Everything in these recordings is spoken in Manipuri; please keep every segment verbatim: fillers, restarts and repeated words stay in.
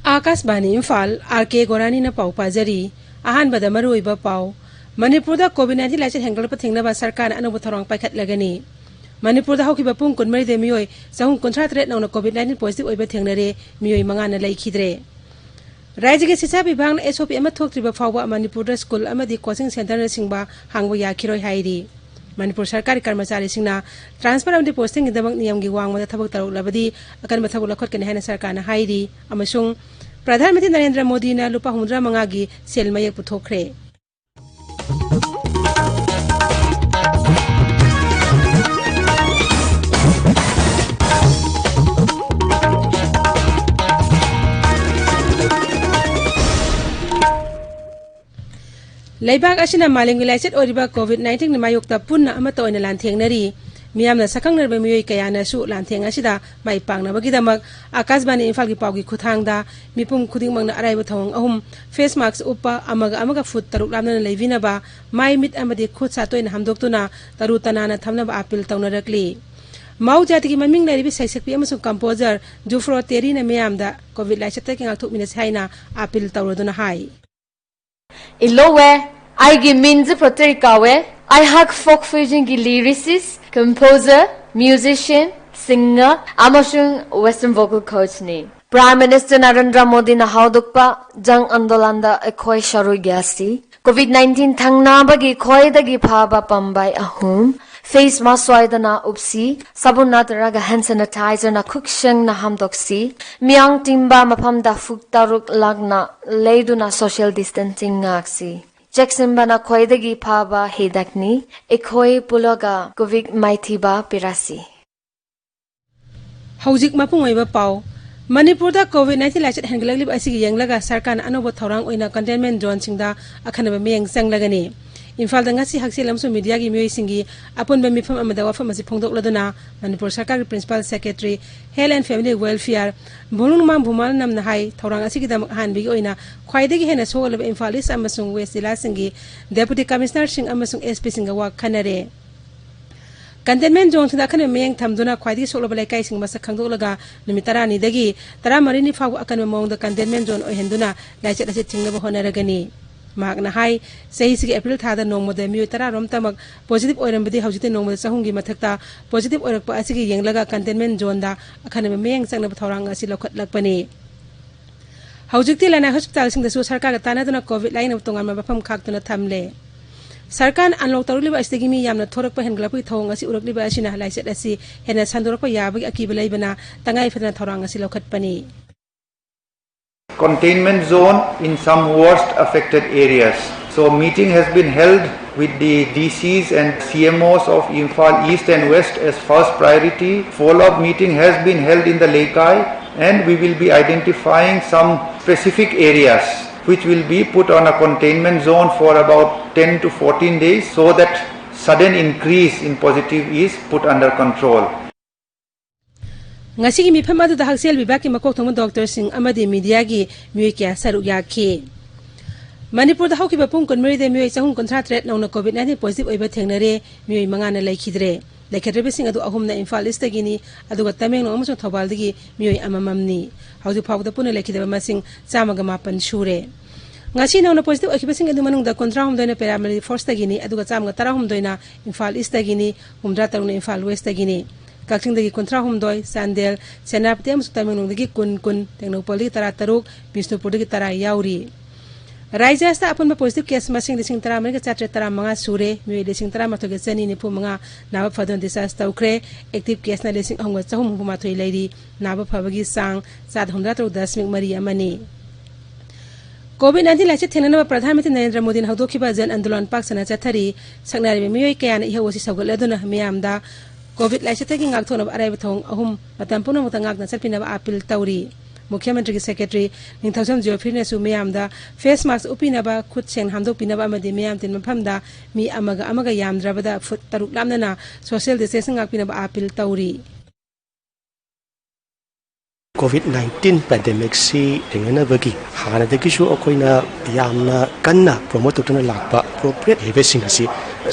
ꯑꯥꯀꯥꯁꯕꯥꯅꯤ ꯏꯝꯐꯥꯜ, ꯑꯥꯔ ꯀꯦ ꯒꯣꯔꯥꯅꯤꯅ ꯄꯥꯎ ꯄꯥꯖꯔꯤ꯫ ꯑꯍꯥꯟꯕꯗ ꯃꯔꯨꯑꯣꯏꯕ ꯄꯥꯎ꯫ ꯃꯅꯤꯄꯨꯔꯗ ꯀꯣꯚꯤꯗ ꯅꯥꯏꯟꯇꯤꯟ ꯂꯥꯏꯆꯠ ꯍꯦꯟꯒꯠꯂꯛꯄ ꯊꯤꯡꯅꯕ ꯁꯔꯀꯥꯔꯅ ꯑꯅꯧꯕ ꯊꯧꯔꯥꯡ ꯄꯥꯏꯈꯠꯂꯒꯅꯤ꯫ ꯃꯅꯤꯄꯨꯔꯗ ꯍꯧꯈꯤꯕ ꯄꯨꯡ ꯀꯨꯟꯃꯔꯤꯗ ꯃꯤꯑꯣꯏ ꯆꯍꯨꯝ ꯀꯨꯟꯊ꯭ꯔꯥ ꯇꯔꯦꯠ ꯅꯧꯅ ꯀꯣꯚꯤꯗ ꯅꯥꯏꯟꯇꯤꯟ ꯄꯣꯖꯤꯇꯤꯚ ꯑꯣꯏꯕ ꯊꯦꯡꯅꯔꯦ, ꯃꯤꯑꯣꯏ ꯃꯉꯥꯅ ꯂꯩꯈꯤꯗ꯭ꯔꯦ꯫ ꯔꯥꯖ꯭ꯌꯒꯤ ꯁꯤꯁꯥ ꯕꯤꯚꯥꯒꯅ ꯑꯦꯁ ꯑꯣ ꯄꯤ ꯑꯃ ꯊꯣꯛꯇ꯭ꯔꯤꯕ ꯐꯥꯎꯕ ꯃꯅꯤꯄꯨꯔꯗ ꯁ꯭ꯀꯨꯜ ꯑꯃꯗꯤ ꯀꯣꯆꯤꯡ ꯁꯦꯟꯇꯔꯅꯆꯤꯡꯕ ꯍꯥꯡꯕ ꯌꯥꯈꯤꯔꯣꯏ ꯍꯥꯏꯔꯤ꯫ ꯃꯅꯤꯄꯨꯔ ꯁꯔꯀꯥꯔꯒꯤ ꯀꯔꯃꯆꯥꯔꯤꯁꯤꯡꯅ ꯇ꯭ꯔꯥꯟꯁꯐꯔ ꯑꯃꯗꯤ ꯄꯣꯁꯇꯤꯡꯒꯤꯗꯃꯛ ꯅꯤꯌꯝꯒꯤ ꯋꯥꯡꯃꯗ ꯊꯕꯛ ꯇꯧꯔꯛꯂꯕꯗꯤ ꯑꯀꯟꯕ ꯊꯕꯛ ꯂꯧꯈꯠꯀꯅꯤ ꯍꯥꯏꯅ ꯁꯔꯀꯥꯔꯅ ꯍꯥꯏꯔꯤ꯫ ꯑꯃꯁꯨꯡ ꯄ꯭ꯔꯙꯥꯟ ꯃꯟꯇ꯭ꯔꯤ ꯅꯔꯦꯟꯗ꯭ꯔ ꯃꯣꯗꯤꯅ ꯂꯨꯄꯥ ꯍꯨꯝꯐꯨꯇꯔꯥ ꯃꯉꯥꯒꯤ ꯁꯦꯜ ꯃꯌꯦꯛ ꯄꯨꯊꯣꯛꯈ꯭ꯔꯦ꯫ ꯂꯩꯕꯥꯛ ꯑꯁꯤꯅ ꯃꯥꯂꯦꯝꯒꯤ ꯂꯥꯏꯆꯠ ꯑꯣꯏꯔꯤꯕ ꯀꯣꯚꯤꯗ ꯅꯥꯏꯟꯇꯤꯟꯒꯤ ꯃꯥꯌꯣꯛꯇ ꯄꯨꯟꯅ ꯑꯃꯠꯇ ꯑꯣꯏꯅ ꯂꯥꯟꯊꯦꯡꯅꯔꯤ꯫ ꯃꯤꯌꯥꯝꯅ ꯁꯛꯈꯪꯅꯔꯕ ꯃꯤꯑꯣꯏ ꯀꯌꯥꯅꯁꯨ ꯂꯥꯟꯊꯦꯡ ꯑꯁꯤꯗ ꯃꯥꯏ ꯄꯥꯛꯅꯕꯒꯤꯗꯃꯛ ꯑꯥꯀꯥꯁꯕꯥꯅꯤ ꯏꯝꯐꯥꯜꯒꯤ ꯄꯥꯎꯒꯤ ꯈꯨꯠꯊꯥꯡꯗ ꯃꯤꯄꯨꯝ ꯈꯨꯗꯤꯡꯃꯛꯅ ꯑꯔꯥꯏꯕ ꯊꯧꯑꯣꯡ ꯑꯍꯨꯝ, ꯐꯦꯁ ꯃꯥꯛꯁ ꯎꯞꯄ, ꯑꯃꯒ ꯑꯃꯒ ꯐꯨꯠ ꯇꯔꯨꯛ ꯂꯥꯞꯅꯅ ꯂꯩꯕꯤꯅꯕ, ꯃꯥꯏ ꯃꯤꯠ ꯑꯃꯗꯤ ꯈꯨꯠ ꯁꯥ ꯇꯣꯏꯅ ꯍꯥꯝꯗꯣꯛꯇꯨꯅ ꯇꯔꯨ ꯇꯅꯥꯟꯅ ꯊꯝꯅꯕ ꯑꯥꯄꯤꯜ ꯇꯧꯅꯔꯛꯂꯤ꯫ ꯃꯥꯎ ꯖꯥꯇꯤꯒꯤ ꯃꯃꯤꯡ ꯂꯩꯔꯕꯤ ꯁꯩꯁꯛꯄꯤ ꯑꯃꯁꯨꯡ ꯀꯝꯄꯣꯖꯔ ꯖꯨꯐ꯭ꯔꯣ ꯇꯦꯔꯤꯅ ꯃꯤꯌꯥꯝꯗ ꯀꯣꯚꯤꯗ ꯂꯥꯏꯆꯠꯇꯒꯤ ꯉꯥꯛꯊꯣꯛꯃꯤꯟꯅꯁꯤ ꯍꯥꯏꯅ ꯑꯥꯄꯤꯜ ꯇꯧꯔꯗꯨꯅ ꯍꯥꯏ꯫ ꯏꯜꯂꯣꯋꯦ, ꯑꯩꯒꯤ ꯃꯤꯡꯁꯦ ꯄ꯭ꯔꯣꯇꯦꯔꯤ ꯀꯧꯋꯦ꯫ ꯑꯩꯍꯥꯛ ꯐꯣꯛ ꯐ꯭ꯌꯨꯖꯟꯒꯤ ꯂꯤꯔꯤꯁꯤꯁ, ꯀꯝꯄꯣꯖꯔ, ꯃ꯭ꯌꯨꯖꯤꯁꯤꯌꯟ, ꯁꯤꯡꯒꯔ ꯑꯃꯁꯨꯡ ꯋꯦꯁꯇꯔꯟ ꯚꯣꯀꯦꯜ ꯀꯣꯆꯅꯤ꯫ ꯄ꯭ꯔꯥꯏꯝ ꯃꯤꯅꯤꯁꯇꯔ ꯅꯔꯦꯟꯗ꯭ꯔ ꯃꯣꯗꯤꯅ ꯍꯧꯗꯣꯛꯄ ꯖꯟ ꯑꯟꯗꯣꯂꯟꯗ ꯑꯩꯈꯣꯏ ꯁꯔꯨꯛ ꯌꯥꯁꯤ꯫ ꯀꯣꯚꯤꯗ ꯅꯥꯏꯟꯇꯤꯟ ꯊꯤꯡꯅꯕꯒꯤ ꯈ꯭ꯋꯥꯏꯗꯒꯤ ꯐꯕ ꯄꯥꯝꯕꯩ ꯑꯍꯨꯝ: ꯐꯦꯁ ꯃꯥꯁ ꯁꯣꯏꯗꯅ ꯎꯞꯁꯤ, ꯁꯥꯕꯨꯟ ꯅꯠꯇ꯭ꯔꯒ ꯍꯦꯟ ꯁꯦꯅꯤꯇꯥꯏꯖꯔꯅ ꯈꯨꯠ ꯁꯦꯡꯅ ꯍꯥꯝꯗꯣꯛꯁꯤ, ꯃꯤꯌꯥꯝ ꯇꯤꯟꯕ ꯃꯐꯝꯗ ꯐꯨꯠ ꯇꯔꯨꯛ ꯂꯥꯞꯅ ꯂꯩꯗꯨꯅ ꯁꯣꯁꯤꯌꯦꯜ ꯗꯤꯁꯇꯦꯟꯁꯤꯡ ꯉꯥꯛꯁꯤ꯫ ꯆꯦꯛꯁꯤꯟꯕꯅ ꯈ꯭ꯋꯥꯏꯗꯒꯤ ꯐꯕ ꯍꯤꯗꯥꯛꯅꯤ꯫ ꯑꯩꯈꯣꯏ ꯄꯨꯜꯂꯒ ꯀꯣꯚꯤꯗ ꯃꯥꯏꯊꯤꯕ ꯄꯤꯔꯁꯤ꯫ ꯍꯧꯖꯤꯛ ꯃꯄꯨꯡ ꯑꯣꯏꯕ ꯄꯥꯎ꯫ ꯃꯅꯤꯄꯨꯔꯗ ꯀꯣꯚꯤꯗ ꯅꯥꯏꯟꯇꯤꯟ ꯂꯥꯏꯆꯠ ꯍꯦꯟꯒꯠꯂꯛꯂꯤꯕ ꯑꯁꯤꯒꯤ ꯌꯦꯡꯂꯒ ꯁꯔꯀꯥꯔꯅ ꯑꯅꯧꯕ ꯊꯧꯔꯥꯡ ꯑꯣꯏꯅ ꯀꯟꯇꯦꯟꯃꯦꯟ ꯖꯣꯟꯁꯤꯡꯗ ꯑꯈꯟꯅꯕ ꯃꯤꯠꯌꯦꯡ ꯆꯪꯂꯒꯅꯤ꯫ ꯏꯝꯐꯥꯜꯗ ꯉꯁꯤ ꯍꯛꯁꯦꯜ ꯑꯃꯁꯨꯡ ꯃꯤꯗꯤꯌꯥꯒꯤ ꯃꯤꯑꯣꯏꯁꯤꯡꯒꯤ ꯑꯄꯨꯟꯕ ꯃꯤꯐꯝ ꯑꯃꯗ ꯋꯥꯐꯝ ꯑꯁꯤ ꯐꯣꯡꯗꯣꯛꯂꯗꯨꯅ ꯃꯅꯤꯄꯨꯔ ꯁꯔꯀꯥꯔꯒꯤ principal secretary, health and family welfare, Vumlunmang ꯚꯨꯃꯥꯂꯅꯝꯅ ꯍꯥꯏ, ꯊꯧꯔꯥꯡ ꯑꯁꯤꯒꯤꯗꯃꯛ ꯑꯍꯥꯟꯕꯒꯤ ꯑꯣꯏꯅ ꯈ꯭ꯋꯥꯏꯗꯒꯤ ꯍꯦꯟꯅ ꯁꯣꯛꯍꯜꯂꯕ ꯏꯝꯐꯥꯜ ꯏꯁ ꯑꯃꯁꯨꯡ ꯋꯦꯁ ꯖꯤꯂꯥꯁꯤꯡꯒꯤ ꯗꯦꯄꯨꯇꯤ ꯀꯃꯤꯁꯅꯔꯁꯤꯡ ꯑꯃꯁꯨꯡ ꯑꯦꯁ ꯄꯤꯁꯤꯡꯒ ꯋꯥ ꯈꯟꯅꯔꯦ꯫ Containment zoneꯁꯤꯡꯗ ꯑꯈꯟꯅꯕ ꯃꯤꯠꯌꯦꯡ ꯊꯝꯗꯨꯅ ꯈ꯭ꯋꯥꯏꯗꯒꯤ ꯁꯣꯛꯂꯕ ꯂꯩꯀꯥꯏꯁꯤꯡ ꯃꯁꯛ ꯈꯪꯗꯣꯛꯂꯒ ꯅꯨꯃꯤꯠ ꯇꯔꯥꯅꯤꯗꯒꯤ ꯇꯔꯥꯃꯔꯤꯅꯤ ꯐꯥꯎꯕ ꯑꯀꯟꯕ ꯃꯑꯣꯡꯗ containment zone ꯑꯣꯏꯍꯟꯗꯨꯅ ꯂꯥꯏꯆꯠ ꯑꯁꯤ ꯊꯤꯡꯅꯕ ꯍꯣꯠꯅꯔꯒꯅꯤ꯫ ꯃꯍꯥꯛꯅ ꯍꯥꯏ, ꯆꯍꯤꯁꯤꯒꯤ April ꯊꯥꯗ ꯅꯣꯡꯃꯗ ꯃꯤꯑꯣꯏ ꯇꯔꯥꯔꯣꯝꯇꯃꯛ positive ꯑꯣꯏꯔꯝꯕꯗꯤ ꯍꯧꯖꯤꯛꯇꯤ ꯅꯣꯡꯃꯗ ꯆꯍꯨꯝꯒꯤ ꯃꯊꯛꯇ positive ꯑꯣꯏꯔꯛꯄ ꯑꯁꯤꯒꯤ ꯌꯦꯡꯂꯒ containment zoneꯗ ꯑꯈꯟꯅꯕ ꯃꯤꯠꯌꯦꯡ ꯆꯪꯅꯕ ꯊꯧꯔꯥꯡ ꯑꯁꯤ ꯂꯧꯈꯠꯂꯛꯄꯅꯤ꯫ ꯍꯧꯖꯤꯛꯇꯤ ꯂꯅꯥꯏ ꯍꯣꯁꯄꯤꯇꯥꯜꯁꯤꯡꯗꯁꯨ ꯁꯔꯀꯥꯔꯒ ꯇꯥꯟꯅꯗꯨꯅ COVID ꯂꯥꯌꯦꯡꯅꯕ ꯇꯣꯉꯥꯟꯕ ꯃꯐꯝ ꯈꯥꯛꯇꯨꯅ ꯊꯝꯂꯦ꯫ ꯁꯔꯀꯥꯔꯅ unlock ꯇꯧꯔꯛꯂꯤꯕ ꯑꯁꯤꯗꯒꯤ ꯃꯤ ꯌꯥꯝꯅ ꯊꯣꯔꯛꯄ ꯍꯦꯟꯒꯠꯂꯛꯄꯒꯤ ꯊꯧꯑꯣꯡ ꯑꯁꯤ ꯎꯔꯛꯂꯤꯕ ꯑꯁꯤꯅ ꯂꯥꯏꯆꯠ ꯑꯁꯤ ꯍꯦꯟꯅ ꯁꯟꯗꯣꯔꯛꯄ ꯌꯥꯕꯒꯤ ꯑꯀꯤꯕ ꯂꯩꯕꯅ ꯇꯉꯥꯏ ꯐꯗꯅ ꯊꯧꯔꯥꯡ ꯑꯁꯤ ꯂꯧꯈꯠꯄꯅꯤ꯫ Containment zone in some worst affected areas. So meeting has been held with the D Cs and C M Os of Imphal East and West as first priority. Follow-up meeting has been held in the Leikai, and we will be identifying some specific areas which will be put on a containment zone for about ten to fourteen days, so that sudden increase in positive is put under control. ꯉꯁꯤꯒꯤ ꯃꯤꯐꯝ ꯑꯗꯨꯗ ꯍꯛꯁꯦꯜ ꯕꯤꯚꯥꯒꯀꯤ ꯃꯀꯣꯛ ꯊꯣꯡꯕ ꯗꯣꯛꯇꯔꯁꯤꯡ ꯑꯃꯗꯤ ꯃꯤꯗꯤꯌꯥꯒꯤ ꯃꯤꯑꯣꯏ ꯀꯌꯥ ꯁꯔꯨꯛ ꯌꯥꯈꯤ꯫ ꯃꯅꯤꯄꯨꯔꯗ ꯍꯧꯈꯤꯕ ꯄꯨꯡ ꯀꯨꯟꯃꯔꯤꯗ ꯃꯤꯑꯣꯏ ꯆꯍꯨꯝ ꯀꯨꯟꯊ꯭ꯔꯥ ꯇꯔꯦꯠ ꯅꯧꯅ COVID nineteen positive ꯑꯣꯏꯕ ꯊꯦꯡꯅꯔꯦ, ꯃꯤꯑꯣꯏ ꯃꯉꯥꯅ ꯂꯩꯈꯤꯗ꯭ꯔꯦ꯫ ꯂꯩꯈꯤꯗ꯭ꯔꯕꯁꯤꯡ ꯑꯗꯨ ꯑꯍꯨꯝꯅ ꯏꯝꯐꯥꯜ ꯏꯁꯇꯒꯤꯅꯤ, ꯑꯗꯨꯒ ꯇꯃꯦꯡꯂꯣꯡ ꯑꯃꯁꯨꯡ ꯊꯧꯕꯥꯜꯗꯒꯤ ꯃꯤꯑꯣꯏ ꯑꯃꯃꯝꯅꯤ꯫ ꯍꯧꯖꯤꯛ ꯐꯥꯎꯕꯗ ꯄꯨꯟꯅ ꯂꯩꯈꯤꯗꯕ ꯃꯁꯤꯡ ꯆꯥꯝꯃꯒ ꯃꯥꯄꯟ ꯁꯨꯔꯦ꯫ ꯉꯁꯤ ꯅꯧꯅ positive ꯑꯣꯏꯈꯤꯕꯁꯤꯡ ꯑꯗꯨ ꯃꯅꯨꯡꯗ ꯀꯨꯟꯊ꯭ꯔꯥꯍꯨꯝꯗꯣꯏꯅ paramilitary forceꯇꯒꯤꯅꯤ, ꯑꯗꯨꯒ ꯆꯥꯝꯃꯒ ꯇꯔꯥꯍꯨꯝꯗꯣꯏꯅ ꯏꯝꯐꯥꯜ ꯏꯁꯇꯒꯤꯅꯤ, ꯍꯨꯝꯗ꯭ꯔꯥ ꯇꯔꯨꯛꯅ ꯏꯝꯐꯥꯜ ꯋꯦꯁꯇꯒꯤꯅꯤ꯫ ꯀꯛꯆꯤꯡꯗꯒꯤ ꯀꯨꯟꯊ꯭ꯔꯥꯍꯨꯝꯗꯣꯏ, ꯆꯥꯟꯗꯦꯜ, ꯁꯦꯅꯥꯄꯇꯤ ꯑꯃꯁꯨꯡ ꯇꯃꯦꯡꯂꯣꯡꯗꯒꯤ ꯀꯨꯟ, ꯀꯨꯟ, ꯇꯦꯡꯅꯧꯄꯜꯗꯒꯤ ꯇꯔꯥꯇꯔꯨꯛ, ꯕꯤꯁꯅꯨꯄꯨꯔꯗꯒꯤ ꯇꯔꯥ ꯌꯥꯎꯔꯤ꯫ ꯔꯥꯏꯖ꯭ꯌ ꯑꯁꯤꯗ ꯑꯄꯨꯟꯕ positive case ꯃꯁꯤꯡ ꯂꯤꯁꯤꯡ ꯇꯔꯥꯃꯔꯤꯒ ꯆꯥꯇ꯭ꯔꯦꯠ ꯇꯔꯥꯃꯉꯥ ꯁꯨꯔꯦ, ꯃꯤꯑꯣꯏ ꯂꯤꯁꯤꯡ ꯇꯔꯥꯃꯥꯊꯣꯏꯒ ꯆꯅꯤ ꯅꯤꯐꯨ ꯃꯉꯥ ꯅꯥꯕ ꯐꯗꯨꯅ discharge ꯇꯧꯈ꯭ꯔꯦ, active caseꯅ ꯂꯤꯁꯤꯡ ꯑꯍꯨꯝꯒ ꯆꯍꯨꯝ ꯍꯨꯝꯐꯨ ꯃꯥꯊꯣꯏ ꯂꯩꯔꯤ, ꯅꯥꯕ ꯐꯕꯒꯤ ꯆꯥꯡ ꯆꯥꯗ ꯍꯨꯝꯗ꯭ꯔꯥ ꯇꯔꯨꯛ ꯗꯁꯃꯤꯛ ꯃꯔꯤ ꯑꯃꯅꯤ꯫ COVID nineteen ꯂꯥꯏꯆꯠ ꯊꯦꯡꯅꯅꯕ ꯄ꯭ꯔꯙꯥꯟ ꯃꯟꯇ꯭ꯔꯤ ꯅꯔꯦꯟꯗ꯭ꯔ ꯃꯣꯗꯤꯅ ꯍꯧꯗꯣꯛꯈꯤꯕ ꯖꯟ ꯑꯟꯗꯣꯂꯟ ꯄꯥꯛ ꯁꯟꯅ ꯆꯠꯊꯔꯤ꯫ ꯁꯛꯅꯥꯏꯔꯕ ꯃꯤꯑꯣꯏ ꯀꯌꯥꯅ ꯏꯍꯧ ꯑꯁꯤ ꯁꯧꯒꯠꯂꯗꯨꯅ ꯃꯤꯌꯥꯝꯗ COVID ꯂꯥꯏꯆꯠꯇꯒꯤ ꯉꯥꯛꯊꯣꯛꯅꯕ ꯑꯔꯥꯏꯕ ꯊꯧꯑꯣꯡ ꯑꯍꯨꯝ ꯃꯇꯝ ꯄꯨꯝꯅꯃꯛꯇ ꯉꯥꯛꯅ ꯆꯠꯄꯤꯅꯕ appeal ꯇꯧꯔꯤ꯫ ꯃꯨꯈ꯭ꯌ ꯃꯟꯇ꯭ꯔꯤꯒꯤ secretary ꯅꯤꯡꯊꯧꯖꯝ ꯖꯤꯑꯣꯐ꯭ꯔꯤꯅꯁꯨ ꯃꯤꯌꯥꯝꯗ face mask ꯎꯞꯄꯤꯅꯕ, ꯈꯨꯠ ꯁꯦꯡꯅ ꯍꯥꯝꯗꯣꯛꯄꯤꯅꯕ ꯑꯃꯗꯤ ꯃꯤꯌꯥꯝ ꯇꯤꯟꯕ ꯃꯐꯝꯗ ꯃꯤ ꯑꯃꯒ ꯑꯃꯒ ꯌꯥꯝꯗ꯭ꯔꯕꯗ ꯐꯨꯠ ꯇꯔꯨꯛ ꯂꯥꯞꯅꯅ social distancing ꯉꯥꯛꯄꯤꯅꯕ appeal ꯇꯧꯔꯤ꯫ ꯀꯣꯚꯤꯗ ꯅꯥꯏꯟꯇꯤꯟ ꯄꯦꯟꯗꯦꯃꯤꯛꯁꯤ ꯊꯦꯡꯅꯅꯕꯒꯤ ꯍꯥꯟꯅꯗꯒꯤꯁꯨ ꯑꯩꯈꯣꯏꯅ ꯌꯥꯝꯅ ꯀꯟꯅ ꯄ꯭ꯔꯣꯃꯣꯠ ꯇꯧꯗꯨꯅ ꯂꯥꯛꯄ ꯑꯦꯄ꯭ꯔꯣꯄ꯭ꯔꯤꯌꯦꯠ ꯕꯤꯍꯦꯕꯤꯌꯔꯁꯤꯡ ꯑꯁꯤ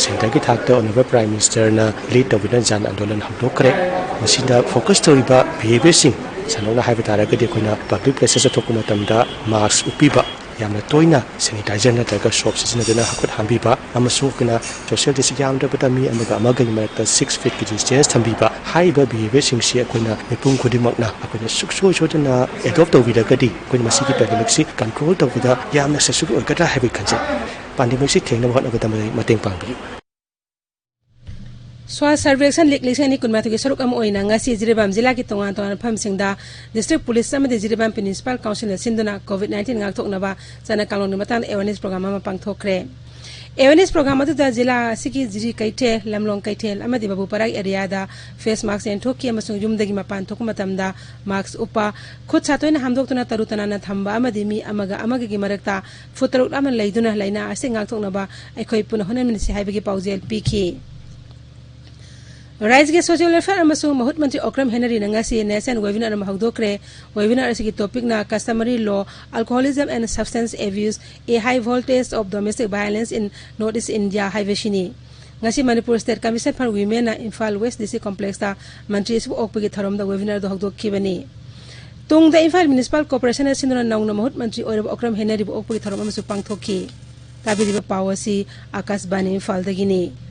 ꯁꯦꯟꯇꯔꯒꯤ ꯊꯥꯛꯇ ꯑꯣꯅꯔꯦꯕꯜ ꯄ꯭ꯔꯥꯏꯝ ꯃꯤꯅꯤꯁꯇꯔꯅ ꯂꯤꯗ ꯇꯧꯗꯨꯅ ꯖꯟ ꯑꯟꯗꯣꯂꯟ ꯍꯧꯗꯣꯛꯈ꯭ꯔꯦ꯫ ꯃꯁꯤꯗ ꯐꯣꯀꯁ ꯇꯧꯔꯤꯕ ꯕꯤꯍꯦꯕꯤꯌꯔꯁꯤꯡ, ꯁꯝꯂꯞꯅ ꯍꯥꯏꯕ ꯇꯥꯔꯒꯗꯤ ꯑꯩꯈꯣꯏꯅ ꯄꯕ꯭ꯂꯤꯛ ꯄ꯭ꯂꯦꯁꯦꯁꯇ ꯊꯣꯛꯄ ꯃꯇꯝꯗ ꯃꯥꯁꯛ ꯎꯞꯄꯤꯕ, ꯌꯥꯝꯅ ꯇꯣꯏꯅ ꯁꯦꯅꯤꯇꯥꯏꯖꯔ ꯅꯠꯇ꯭ꯔꯒ ꯁꯣꯞ ꯁꯤꯖꯤꯟꯅꯗꯨꯅ ꯈꯨꯠ ꯍꯥꯝꯕꯤꯕ, ꯑꯃꯁꯨꯡ ꯑꯩꯈꯣꯏꯅ ꯁꯣꯁꯤꯌꯦꯜ ꯗꯤꯁ-, ꯌꯥꯝꯗ꯭ꯔꯕꯗ ꯃꯤ ꯑꯃꯒ ꯑꯃꯒꯒꯤ ꯃꯔꯛꯇ ꯁꯤꯛꯁ ꯐꯤꯠꯀꯤ ꯗꯤꯁꯇꯦꯟꯁ ꯊꯝꯕꯤꯕ, ꯍꯥꯏꯔꯤꯕ ꯕꯤꯍꯦꯕꯤꯌꯔꯁꯤꯡꯁꯤ ꯑꯩꯈꯣꯏꯅ ꯃꯤꯄꯨꯝ ꯈꯨꯗꯤꯡꯃꯛꯅ ꯑꯩꯈꯣꯏꯅ ꯁꯨꯡꯁꯣꯏ ꯁꯣꯏꯗꯅ ꯑꯦꯗꯣꯞ ꯇꯧꯕꯤꯔꯒꯗꯤ ꯑꯩꯈꯣꯏꯅ ꯃꯁꯤꯒꯤ ꯄꯦꯟꯗꯦꯃꯤꯛꯁꯤ ꯀꯟꯇ꯭ꯔꯣꯜ ꯇꯧꯕꯗ ꯌꯥꯝꯅ ꯁꯛꯁꯦꯁꯐꯨꯜ ꯑꯣꯏꯒꯗ꯭ꯔꯥ ꯍꯥꯏꯕꯒꯤ ꯈꯟꯖꯩ꯫ ꯄꯦꯟꯗꯦꯃꯤꯛꯁꯤ ꯊꯦꯡꯅꯕ ꯍꯣꯠꯅꯕꯗ ꯃꯇꯦꯡ ꯄꯥꯡꯕꯤꯌꯨ꯫ ꯁ꯭ꯋꯥꯁ ꯁꯔꯚꯦꯛꯁꯟ ꯂꯤꯛ ꯂꯤꯁꯤꯡ ꯑꯅꯤ ꯀꯨꯟꯃꯥꯊꯣꯏꯒꯤ ꯁꯔꯨꯛ ꯑꯃ ꯑꯣꯏꯅ ꯉꯁꯤ ꯖꯤꯔꯤꯕꯥꯝ ꯖꯤꯂꯥꯒꯤ ꯇꯣꯉꯥꯟ ꯇꯣꯉꯥꯟꯕ ꯃꯐꯝꯁꯤꯡꯗ ꯗꯤꯁꯇ꯭ꯔꯤꯛ ꯄꯨꯂꯤꯁ ꯑꯃꯗꯤ ꯖꯤꯔꯤꯕꯥꯝ ꯃ꯭ꯌꯨꯅꯤꯁꯤꯄꯥꯜ ꯀꯥꯎꯟꯁꯤꯜꯅ ꯁꯤꯟꯗꯨꯅ ꯀꯣꯚꯤꯗ ꯅꯥꯏꯟꯇꯤꯟ ꯉꯥꯛꯊꯣꯛꯅꯕ ꯆꯠꯅ ꯀꯥꯡꯂꯣꯟꯒꯤ ꯃꯇꯥꯡꯗ ꯑꯦꯋꯦꯔꯅꯦꯁ ꯄ꯭ꯔꯣꯒ꯭ꯔꯥꯝ ꯑꯃ ꯄꯥꯡꯊꯣꯛꯈ꯭ꯔꯦ꯫ ꯑꯦꯋꯦꯔꯅꯦꯁ ꯄ꯭ꯔꯣꯒ꯭ꯔꯥꯝ ꯑꯗꯨꯗ ꯖꯤꯂꯥ ꯑꯁꯤꯒꯤ ꯖꯤꯔꯤ ꯀꯩꯊꯦꯜ, ꯂꯝꯂꯣꯡ ꯀꯩꯊꯦꯜ ꯑꯃꯗꯤ ꯕꯥꯕꯨ ꯄꯔꯥꯛ ꯑꯦꯔꯤꯌꯥꯗ ꯐꯦꯁ ꯃꯥꯁꯛ ꯌꯦꯟꯊꯣꯛꯈꯤ ꯑꯃꯁꯨꯡ ꯌꯨꯝꯗꯒꯤ ꯃꯄꯥꯟ ꯊꯣꯛꯄ ꯃꯇꯝꯗ ꯃꯥꯁꯛ ꯎꯞꯄ, ꯈꯨꯠ ꯁꯥ ꯇꯣꯏꯅ ꯍꯥꯝꯗꯣꯛꯇꯨꯅ ꯇꯔꯨ ꯇꯅꯥꯟꯅ ꯊꯝꯕ ꯑꯃꯗꯤ ꯃꯤ ꯑꯃꯒ ꯑꯃꯒꯒꯤ ꯃꯔꯛꯇ ꯐꯨꯠ ꯇꯔꯨꯛ ꯂꯥꯞꯅ ꯂꯩꯗꯨꯅ ꯂꯥꯏꯅꯥ ꯑꯁꯤ ꯉꯥꯛꯊꯣꯛꯅꯕ ꯑꯩꯈꯣꯏ ꯄꯨꯟꯅ ꯍꯣꯠꯅꯃꯤꯟꯅꯁꯤ ꯍꯥꯏꯕꯒꯤ ꯄꯥꯎꯖꯦꯜ ꯄꯤꯈꯤ꯫ ꯔꯥꯏꯖꯒꯤ ꯁꯣꯁꯤꯌꯦꯜ ꯋꯦꯜꯐꯤꯌꯔ ꯑꯃꯁꯨꯡ ꯃꯍꯨꯠ ꯃꯟꯇ꯭ꯔꯤ ꯑꯣꯀ꯭ꯔꯝ ꯍꯦꯅꯔꯤꯅ ꯉꯁꯤ ꯅꯦꯁꯅꯦꯜ ꯋꯦꯕꯤꯅꯥꯔ ꯑꯃ ꯍꯧꯗꯣꯛꯈ꯭ꯔꯦ꯫ ꯋꯦꯕꯤꯅꯥꯔ ꯑꯁꯤꯒꯤ ꯇꯣꯄꯤꯛꯅ Customary Law, Alcoholism and Substance Abuse, A High Voltage of Domestic Violence in North East India ꯍꯥꯏꯕꯁꯤꯅꯤ꯫ ꯉꯁꯤ ꯃꯅꯤꯄꯨꯔ ꯁ꯭ꯇꯦꯠ ꯀꯃꯤꯁꯟ ꯐꯔ ꯋꯤꯃꯦꯟꯅ ꯏꯝꯐꯥꯜ ꯋꯦꯁ ꯗꯤ ꯁꯤ ꯀꯣꯝꯄ꯭ꯂꯦꯛꯁꯇ ꯃꯟꯇ꯭ꯔꯤ ꯑꯁꯤꯕꯨ ꯑꯣꯛꯄꯒꯤ ꯊꯧꯔꯝꯗ ꯋꯦꯕꯤꯅꯥꯔꯗꯨ ꯍꯧꯗꯣꯛꯈꯤꯕꯅꯤ꯫ ꯇꯨꯡꯗ ꯏꯝꯐꯥꯜ ꯃ꯭ꯌꯨꯅꯤꯁꯤꯄꯥꯜ ꯀꯣꯔꯄꯣꯔꯦꯁꯟꯅ ꯁꯤꯟꯗꯨꯅ ꯅꯧꯅ ꯃꯍꯨꯠ ꯃꯟꯇ꯭ꯔꯤ ꯑꯣꯏꯔꯕ ꯑꯣꯀ꯭ꯔꯝ ꯍꯦꯅꯔꯤꯕꯨ ꯑꯣꯛꯄꯒꯤ ꯊꯧꯔꯝ ꯑꯃꯁꯨ ꯄꯥꯡꯊꯣꯛꯈꯤ꯫ ꯇꯥꯕꯤꯔꯤꯕ ꯄꯥꯎ ꯑꯁꯤ ꯑꯥꯀꯥꯁꯕꯥꯅꯤ ꯏꯝꯐꯥꯜꯗꯒꯤꯅꯤ꯫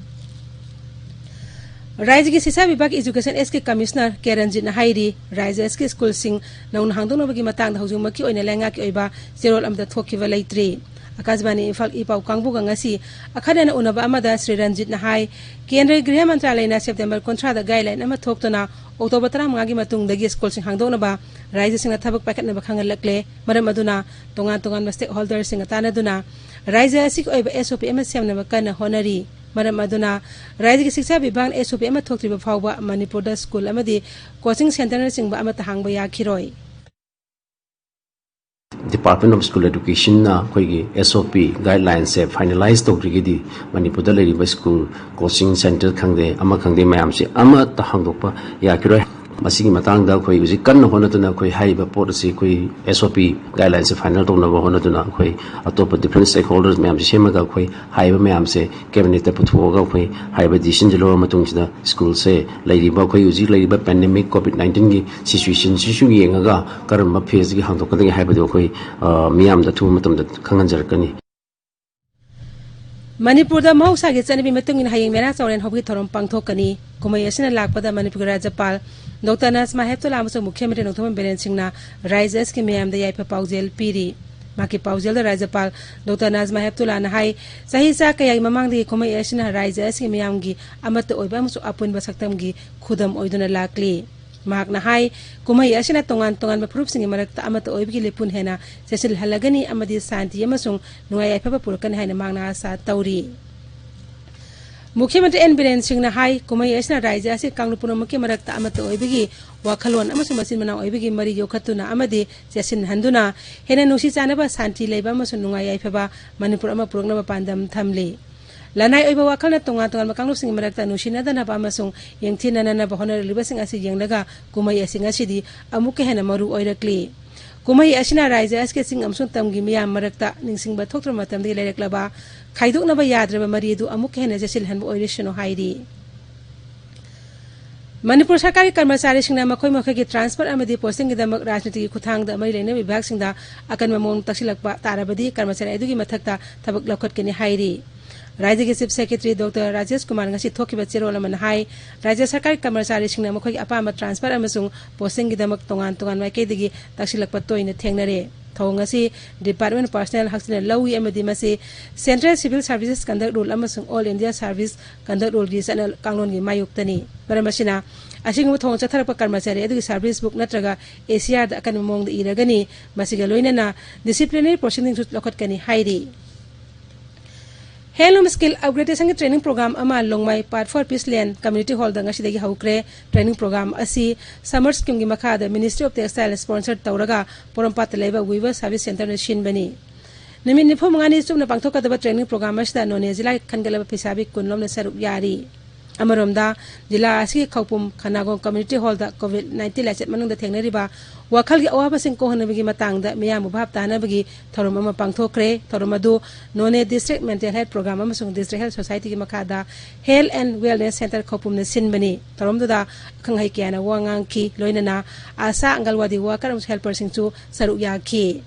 ꯔꯥꯏꯖ꯭ꯌꯒꯤ ꯁꯤꯁꯥ ꯕꯤꯚꯥꯒ ꯏꯖꯨꯀꯦꯁꯟ ꯑꯦꯁꯀꯤ ꯀꯃꯤꯁꯅꯔ ꯀꯦ ꯔꯟꯖꯤꯠꯅ ꯍꯥꯏꯔꯤ, ꯔꯥꯏꯖ꯭ꯌ ꯑꯁꯤꯒꯤ ꯁ꯭ꯀꯨꯜꯁꯤꯡ ꯅꯧꯅ ꯍꯥꯡꯗꯣꯛꯅꯕꯒꯤ ꯃꯇꯥꯡꯗ ꯍꯧꯖꯤꯛꯃꯛꯀꯤ ꯑꯣꯏꯅ ꯂꯩꯉꯥꯛꯀꯤ ꯑꯣꯏꯕ ꯆꯦꯔꯣꯜ ꯑꯃꯠꯇ ꯊꯣꯛꯈꯤꯕ ꯂꯩꯇ꯭ꯔꯤ꯫ ꯑꯥꯀꯥꯁꯕꯥꯅꯤ ꯏꯝꯐꯥꯜ ꯏ ꯄꯥꯎ ꯀꯥꯡꯕꯨꯒ ꯉꯁꯤ ꯑꯈꯟꯅꯅ ꯎꯅꯕ ꯑꯃꯗ ꯁ꯭ꯔꯤ ꯔꯟꯖꯤꯠꯅ ꯍꯥꯏ, ꯀꯦꯟꯗ꯭ꯔꯒꯤ ꯒ꯭ꯔꯤꯍ ꯃꯟꯇ꯭ꯔꯥꯂꯌꯅ ꯁꯦꯞꯇꯦꯝꯕꯔ ꯀꯨꯟꯊ꯭ꯔꯥꯗ ꯒꯥꯏꯗꯂꯥꯏꯟ ꯑꯃ ꯊꯣꯛꯇꯨꯅ ꯑꯣꯛꯇꯣꯕꯔ ꯇꯔꯥꯃꯉꯥꯒꯤ ꯃꯇꯨꯡꯗꯒꯤ ꯁ꯭ꯀꯨꯜꯁꯤꯡ ꯍꯥꯡꯗꯣꯛꯅꯕ ꯔꯥꯏꯖ꯭ꯌꯁꯤꯡꯅ ꯊꯕꯛ ꯄꯥꯏꯈꯠꯅꯕ ꯈꯪꯍꯜꯂꯛꯂꯦ꯫ ꯃꯔꯝ ꯑꯗꯨꯅ ꯇꯣꯉꯥꯟ ꯇꯣꯉꯥꯟꯕ ꯁ꯭ꯇꯦꯛꯍꯣꯜꯗꯔꯁꯤꯡꯒ ꯇꯥꯟꯅꯗꯨꯅ ꯔꯥꯏꯖ꯭ꯌ ꯑꯁꯤꯒꯤ ꯑꯣꯏꯕ ꯑꯦꯁ ꯑꯣ ꯄꯤ ꯑꯃ ꯁꯦꯝꯅꯕ ꯀꯟꯅ ꯍꯣꯠꯅꯔꯤ꯫ ꯃꯔꯝ ꯑꯗꯨꯅ ꯔꯥꯏꯖ꯭ꯌꯒꯤ ꯁꯤꯛꯁꯥ ꯕꯤꯚꯥꯒꯅ ꯑꯦꯁ ꯑꯣ ꯄꯤ ꯑꯃ ꯊꯣꯛꯇ꯭ꯔꯤꯕ ꯐꯥꯎꯕ ꯃꯅꯤꯄꯨꯔꯗ ꯁ꯭ꯀꯨꯜ ꯑꯃꯗꯤ ꯀꯣꯆꯤꯡ ꯁꯦꯟꯇꯔꯅꯆꯤꯡꯕ ꯑꯃꯠꯇ ꯍꯥꯡꯕ ꯌꯥꯈꯤꯔꯣꯏ꯫ Department of School Educationꯅ ꯑꯩꯈꯣꯏꯒꯤ ꯑꯦꯁ ꯑꯣ ꯄꯤ ꯒꯥꯏꯗꯂꯥꯏꯟꯁꯦ ꯐꯥꯏꯅꯦꯂꯥꯏꯁ ꯇꯧꯗ꯭ꯔꯤꯒꯩꯗꯤ ꯃꯅꯤꯄꯨꯔꯗ ꯂꯩꯔꯤꯕ ꯁ꯭ꯀꯨꯜ, ꯀꯣꯆꯤꯡ ꯁꯦꯟꯇꯔ ꯈꯪꯗꯦ, ꯑꯃ ꯈꯪꯗꯦ, ꯃꯌꯥꯝꯁꯦ ꯑꯃꯠꯇ ꯍꯥꯡꯗꯣꯛꯄ ꯌꯥꯈꯤꯔꯣꯏ꯫ ꯃꯁꯤꯒꯤ ꯃꯇꯥꯡꯗ ꯑꯩꯈꯣꯏ ꯍꯧꯖꯤꯛ ꯀꯟꯅ ꯍꯣꯠꯅꯗꯨꯅ ꯑꯩꯈꯣꯏ ꯍꯥꯏꯔꯤꯕ ꯄꯣꯠ ꯑꯁꯤ ꯑꯩꯈꯣꯏ S O P guideline ꯁꯦ final ꯇꯧꯅꯕ ꯍꯣꯠꯅꯗꯨꯅ ꯑꯩꯈꯣꯏ ꯑꯇꯣꯞꯄ different stakeholders ꯃꯌꯥꯝꯁꯦ ꯁꯦꯝꯃꯒ ꯑꯩꯈꯣꯏ ꯍꯥꯏꯔꯤꯕ ꯃꯌꯥꯝꯁꯦ cabinet ꯇ ꯄꯨꯊꯣꯛꯑꯒ ꯑꯩꯈꯣꯏ ꯍꯥꯏꯔꯤꯕ decision ꯁꯦ ꯂꯧꯔꯕ ꯃꯇꯨꯡꯁꯤꯗ school ꯁꯦ ꯂꯩꯔꯤꯕ ꯑꯩꯈꯣꯏ ꯍꯧꯖꯤꯛ ꯂꯩꯔꯤꯕ pandemic COVID nineteen ꯒꯤ situation ꯁꯤꯁꯨ ꯌꯦꯡꯉꯒ ꯀꯔꯝꯕ phase ꯇꯒꯤ ꯍꯥꯡꯗꯣꯛꯀꯗꯒꯦ ꯍꯥꯏꯕꯗꯨ ꯑꯩꯈꯣꯏ, ꯑ, ꯃꯤꯌꯥꯝꯗ ꯑꯊꯨꯕ ꯃꯇꯝꯗ ꯈꯪꯍꯟꯖꯔꯛꯀꯅꯤ꯫ ꯃꯅꯤꯄꯨꯔꯗ ꯃꯍꯧꯁꯥꯒꯤ ꯆꯠꯅꯕꯤ ꯃꯇꯨꯡ ꯏꯟꯅ ꯍꯌꯦꯡ ꯃꯦꯔꯥ ꯆꯥꯎꯔꯦꯟ ꯍꯧꯕꯒꯤ ꯊꯧꯔꯝ ꯄꯥꯡꯊꯣꯛꯀꯅꯤ꯫ ꯀꯨꯝꯍꯩ ꯑꯁꯤꯅ ꯂꯥꯛꯄꯗ ꯃꯅꯤꯄꯨꯔꯒꯤ ꯔꯥꯖ꯭ꯌꯄꯥꯜ ꯗꯣꯛꯇꯔ ꯅꯖꯃꯥ ꯍꯦꯞꯇꯨꯂꯥ ꯑꯃꯁꯨꯡ ꯃꯨꯈ꯭ꯌ ꯃꯟꯇ꯭ꯔꯤ ꯅꯣꯡꯊꯣꯝꯕꯝ ꯕꯤꯔꯦꯟ ꯁꯤꯡꯅ ꯔꯥꯖ꯭ꯌ ꯑꯁꯤꯒꯤ ꯃꯤꯌꯥꯝꯗ ꯌꯥꯏꯐ ꯄꯥꯎꯖꯦꯜ ꯄꯤꯔꯤ꯫ ꯃꯍꯥꯛꯀꯤ ꯄꯥꯎꯖꯦꯜꯗ ꯔꯥꯖ꯭ꯌꯄꯥꯜ ꯗꯣꯛꯇꯔ ꯅꯖꯃꯥ ꯍꯦꯞꯇꯨꯂꯥꯅ ꯍꯥꯏ, ꯆꯍꯤ ꯆꯥ ꯀꯌꯥꯒꯤ ꯃꯃꯥꯡꯗꯒꯤ ꯀꯨꯝꯍꯩ ꯑꯁꯤꯅ ꯔꯥꯖ꯭ꯌ ꯑꯁꯤꯒꯤ ꯃꯤꯌꯥꯝꯒꯤ ꯑꯃꯠꯇ ꯑꯣꯏꯕ ꯑꯃꯁꯨꯡ ꯑꯄꯨꯟꯕ ꯁꯛꯇꯝꯒꯤ ꯈꯨꯗꯝ ꯑꯣꯏꯗꯨꯅ ꯂꯥꯛꯂꯤ꯫ ꯃꯍꯥꯛꯅ ꯍꯥꯏ, ꯀꯨꯝꯍꯩ ꯑꯁꯤꯅ ꯇꯣꯉꯥꯟ ꯇꯣꯉꯥꯟꯕ ꯐꯨꯔꯨꯞꯁꯤꯡꯒꯤ ꯃꯔꯛꯇ ꯑꯃꯠꯇ ꯑꯣꯏꯕꯒꯤ ꯂꯤꯄꯨꯟ ꯍꯦꯟꯅ ꯆꯦꯠꯁꯤꯜꯍꯜꯂꯒꯅꯤ ꯑꯃꯗꯤ ꯁꯥꯟꯇꯤ ꯑꯃꯁꯨꯡ ꯅꯨꯡꯉꯥꯏ ꯌꯥꯏꯐꯕ ꯄꯨꯔꯛꯀꯅꯤ ꯍꯥꯏꯅ ꯃꯍꯥꯛꯅ ꯑꯥꯁꯥ ꯇꯧꯔꯤ꯫ ꯃꯨꯈ꯭ꯌ ꯃꯟꯇ꯭ꯔꯤ ꯑꯦꯟ ꯕꯤꯔꯦꯟ ꯁꯤꯡꯅ ꯍꯥꯏ, ꯀꯨꯝꯍꯩ ꯑꯁꯤꯅ ꯔꯥꯖ꯭ꯌ ꯑꯁꯤ ꯀꯥꯡꯂꯨꯞ ꯄꯨꯝꯅꯃꯛꯀꯤ ꯃꯔꯛꯇ ꯑꯃꯠꯇ ꯑꯣꯏꯕꯒꯤ ꯋꯥꯈꯜꯂꯣꯟ ꯑꯃꯁꯨꯡ ꯃꯆꯤꯟ ꯃꯅꯥꯎ ꯑꯣꯏꯕꯒꯤ ꯃꯔꯤ ꯌꯣꯛꯈꯠꯇꯨꯅ ꯑꯃꯗꯤ ꯆꯦꯠꯁꯤꯟꯍꯟꯗꯨꯅ ꯍꯦꯟꯅ ꯅꯨꯡꯁꯤ ꯆꯥꯟꯅꯕ, ꯁꯥꯟꯇꯤ ꯂꯩꯕ ꯑꯃꯁꯨꯡ ꯅꯨꯡꯉꯥꯏ ꯌꯥꯏꯐꯕ ꯃꯅꯤꯄꯨꯔ ꯑꯃ ꯄꯨꯔꯛꯅꯕ ꯄꯥꯟꯗꯝ ꯊꯝꯂꯤ꯫ ꯂꯅꯥꯏ ꯑꯣꯏꯕ ꯋꯥꯈꯜꯅ ꯇꯣꯉꯥꯟ ꯇꯣꯉꯥꯟꯕ ꯀꯥꯡꯂꯨꯞꯁꯤꯡꯒꯤ ꯃꯔꯛꯇ ꯅꯨꯡꯁꯤꯅꯗꯅꯕ ꯑꯃꯁꯨꯡ ꯌꯦꯡꯊꯤꯅꯅꯅꯕ ꯍꯣꯠꯅꯔꯛꯂꯤꯕꯁꯤꯡ ꯑꯁꯤ ꯌꯦꯡꯂꯒ ꯀꯨꯝꯍꯩ ꯑꯁꯤ ꯉꯁꯤꯗꯤ ꯑꯃꯨꯛꯀ ꯍꯦꯟꯅ ꯃꯔꯨ ꯑꯣꯏꯔꯛꯂꯤ꯫ ꯀꯨꯝꯍꯩ ꯑꯁꯤꯅ ꯔꯥꯖ꯭ꯌ ꯑꯁꯤꯒꯤ ꯆꯤꯡ ꯑꯃꯁꯨꯡ ꯇꯝꯒꯤ ꯃꯤꯌꯥꯝ ꯃꯔꯛꯇ ꯅꯤꯡꯁꯤꯡꯕ ꯊꯣꯛꯇ꯭ꯔꯕ ꯃꯇꯝꯗꯒꯤ ꯂꯩꯔꯛꯂꯕ ꯈꯥꯏꯗꯣꯛꯅꯕ ꯌꯥꯗ꯭ꯔꯕ ꯃꯔꯤ ꯑꯗꯨ ꯑꯃꯨꯛꯀ ꯍꯦꯟꯅ ꯆꯦꯠꯁꯤꯜꯍꯟꯕ ꯑꯣꯏꯔꯁꯅꯨ ꯍꯥꯏꯔꯤ꯫ ꯃꯅꯤꯄꯨꯔ ꯁꯔꯀꯥꯔꯒꯤ ꯀꯔꯃꯆꯥꯔꯤꯁꯤꯡꯅ ꯃꯈꯣꯏ ꯃꯈꯣꯏꯒꯤ transfer ꯑꯃꯗꯤ posting ꯒꯤꯗꯃꯛ ꯔꯥꯖꯅꯤꯇꯤꯒꯤ ꯈꯨꯠꯊꯥꯡꯗ ꯃꯔꯤ ꯂꯩꯅꯕ ꯕꯤꯚꯥꯒꯁꯤꯡꯗ ꯑꯀꯟꯕ ꯃꯑꯣꯡ ꯇꯛꯁꯤꯜꯂꯛꯄ ꯇꯥꯔꯕꯗꯤ ꯀꯔꯃꯆꯥꯔꯤ ꯑꯗꯨꯒꯤ ꯃꯊꯛꯇ ꯊꯕꯛ ꯂꯧꯈꯠꯀꯅꯤ ꯍꯥꯏꯔꯤ꯫ ꯔꯥꯖ꯭ꯌꯒꯤ Chief Secretary doctor Rajesh Kumar ꯉꯁꯤ ꯊꯣꯛꯈꯤꯕ ꯆꯦꯔꯣꯜ ꯑꯃꯅ ꯍꯥꯏ, ꯔꯥꯖ꯭ꯌ ꯁꯔꯀꯥꯔꯒꯤ ꯀꯔꯃꯆꯥꯔꯤꯁꯤꯡꯅ ꯃꯈꯣꯏꯒꯤ ꯑꯄꯥꯝꯕ transfer ꯑꯃꯁꯨꯡ posting ꯒꯤꯗꯃꯛ ꯇꯣꯉꯥꯟ ꯇꯣꯉꯥꯟꯕ ꯃꯥꯏꯀꯩꯗꯒꯤ ꯇꯛꯁꯤꯜꯂꯛꯄ ꯇꯣꯏꯅ ꯊꯦꯡꯅꯔꯦ꯫ ꯊꯧꯑꯣꯡ ꯑꯁꯤ department personnel ꯍꯛꯁꯤꯟꯅ ꯂꯧꯏ ꯑꯃꯗꯤ ꯃꯁꯤ Central Civil Services Conduct Rule ꯑꯃꯁꯨꯡ All India Service Conduct Rule ꯒꯤ ꯆꯠꯅ ꯀꯥꯡꯂꯣꯟꯒꯤ ꯃꯥꯌꯣꯛꯇꯅꯤ꯫ ꯃꯔꯝ ꯑꯁꯤꯅ, ꯑꯁꯤꯒꯨꯝꯕ ꯊꯧꯑꯣꯡ ꯆꯠꯊꯔꯛꯄ ꯀꯔꯃꯆꯥꯔꯤ ꯑꯗꯨꯒꯤ service book ꯅꯠꯇ꯭ꯔꯒ A C R ꯗ ꯑꯀꯟꯕ ꯃꯑꯣꯡꯗ ꯏꯔꯒꯅꯤ꯫ ꯃꯁꯤꯒ ꯂꯣꯏꯅꯅ disciplinary proceeding ꯁꯨ ꯂꯧꯈꯠꯀꯅꯤ ꯍꯥꯏꯔꯤ꯫ Handloom Skill Upgradation ꯒꯤ training program ꯑꯃ ꯂꯣꯡꯃꯥꯏ Path for Peace Land Community Hall ꯗ ꯉꯁꯤꯗꯒꯤ ꯍꯧꯈ꯭ꯔꯦ꯫ Training program ꯑꯁꯤ Summer Scheme ꯒꯤ ꯃꯈꯥꯗ Ministry of Textile sponsor ꯇꯧꯔꯒ ꯄꯣꯔꯣꯝꯄꯥꯠꯇ ꯂꯩꯕ Weaver Service Center ꯅ ꯁꯤꯟꯕꯅꯤ꯫ ꯅꯨꯃꯤꯠ ꯅꯤꯐꯨ ꯃꯉꯥꯅꯤ ꯆꯨꯞꯅ ꯄꯥꯡꯊꯣꯛꯀꯗꯕ training program ꯑꯁꯤꯗ ꯅꯣꯅꯦ ꯖꯤꯂꯥꯒꯤ ꯈꯟꯒꯠꯂꯕ ꯐꯤꯁꯥꯕꯤ ꯀꯨꯟ ꯂꯣꯝꯅ ꯁꯔꯨꯛ ꯌꯥꯔꯤ꯫ ꯑꯃꯔꯣꯝꯗ, ꯖꯤꯂꯥ ꯑꯁꯤꯒꯤ ꯈꯧꯄꯨꯝ ꯈꯅꯥꯒꯣꯡ ꯀꯝꯃ꯭ꯌꯨꯅꯤꯇꯤ ꯍꯣꯜꯗ ꯀꯣꯚꯤꯗ ꯅꯥꯏꯟꯇꯤꯟ ꯂꯥꯏꯆꯠ ꯃꯅꯨꯡꯗ ꯊꯦꯡꯅꯔꯤꯕ ꯋꯥꯈꯜꯒꯤ ꯑꯋꯥꯕꯁꯤꯡ ꯀꯣꯛꯍꯟꯅꯕꯒꯤ ꯃꯇꯥꯡꯗ ꯃꯤꯌꯥꯝꯕꯨ ꯚꯥꯞ ꯇꯥꯍꯟꯅꯕꯒꯤ ꯊꯧꯔꯝ ꯑꯃ ꯄꯥꯡꯊꯣꯛꯈ꯭ꯔꯦ꯫ ꯊꯧꯔꯝ ꯑꯗꯨ ꯅꯣꯅꯦ ꯗꯤꯁꯇ꯭ꯔꯤꯛ ꯃꯦꯟꯇꯦꯜ ꯍꯦꯜꯊ ꯄ꯭ꯔꯣꯒ꯭ꯔꯥꯝ ꯑꯃꯁꯨꯡ ꯗꯤꯁꯇ꯭ꯔꯤꯛ ꯍꯦꯜꯊ ꯁꯣꯁꯥꯏꯇꯤꯒꯤ ꯃꯈꯥꯗ ꯍꯦꯜꯊ ꯑꯦꯟ ꯋꯦꯜꯅꯦꯁ ꯁꯦꯟꯇꯔ ꯈꯧꯄꯨꯝꯅ ꯁꯤꯟꯕꯅꯤ꯫ ꯊꯧꯔꯝꯗꯨꯗ ꯑꯈꯪ ꯑꯍꯩ ꯀꯌꯥꯅ ꯋꯥ ꯉꯥꯡꯈꯤ꯫ ꯂꯣꯏꯅꯅ ꯑꯁꯥ, ꯑꯪꯒꯜꯋꯥꯗꯤ ꯋꯥꯀꯔ ꯑꯃꯁꯨꯡ ꯍꯦꯜꯄꯔꯁꯤꯡꯁꯨ ꯁꯔꯨꯛ ꯌꯥꯈꯤ꯫